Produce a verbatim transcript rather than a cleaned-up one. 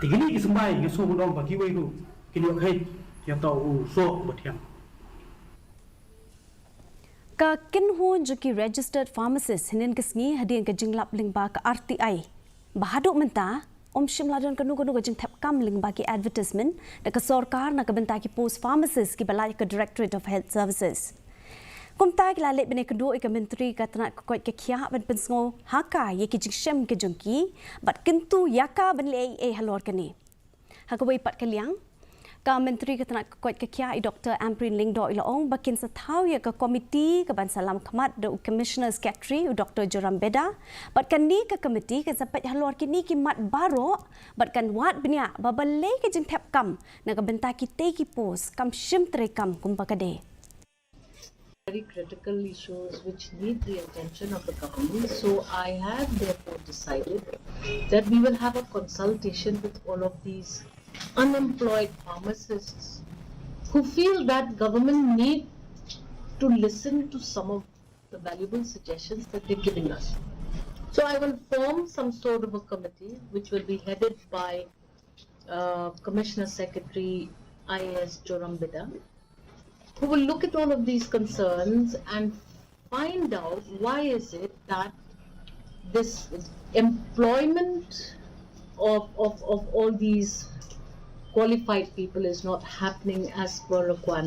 Te kine ki symbai nga sngew ban ong ba kiwei ruh kin ïoh heh ïa uta u soh ba thiang. Ka kynhun jong ki registered pharmacist hynnin ka sngi hadien ka jinglap lyngba ka R T I ba haduh mynta ym shym la don kano kano ka jingthep kam lyngba ki advertisement da ka sorkar na ka bynta ki post pharmacist kiba lait ka Directorate of Health Services. Kumta ki la leit ban ïakynduh ïa ka Myntri ka tnat ka koit ka khiah ban pynsngew ha ka ïa ki jingshem ka jong ki bad kyntu ïa ka ban leh ei ei halor kane. Ha kawei pat ka liang, ka Myntri ka tnat ka koit ka khiah i Doctor Ampareen Lyngdoh i la ong ba kin sa thaw ïa ka komiti ka ban sa lam khmat da u Commissioner Secretary u Doctor Joram Beda bad kane ka komiti kan sa peit halor kine ki mat baroh bad kan wad bniah ba balei ka jingthep kam na ka bynta kitei ki post kam shym trei kam kumba ka dei. Very critical issues which need the attention of the government. So I have therefore decided that we will have a consultation with all of these unemployed pharmacists who feel that government need to listen to some of the valuable suggestions that they're giving us. So I will form some sort of a committee which will be headed by uh, Commissioner Secretary I A S Joram Beda, who will look at all of these concerns and find out why is it that this employment of, of, of all these qualified people is not happening as per requirement.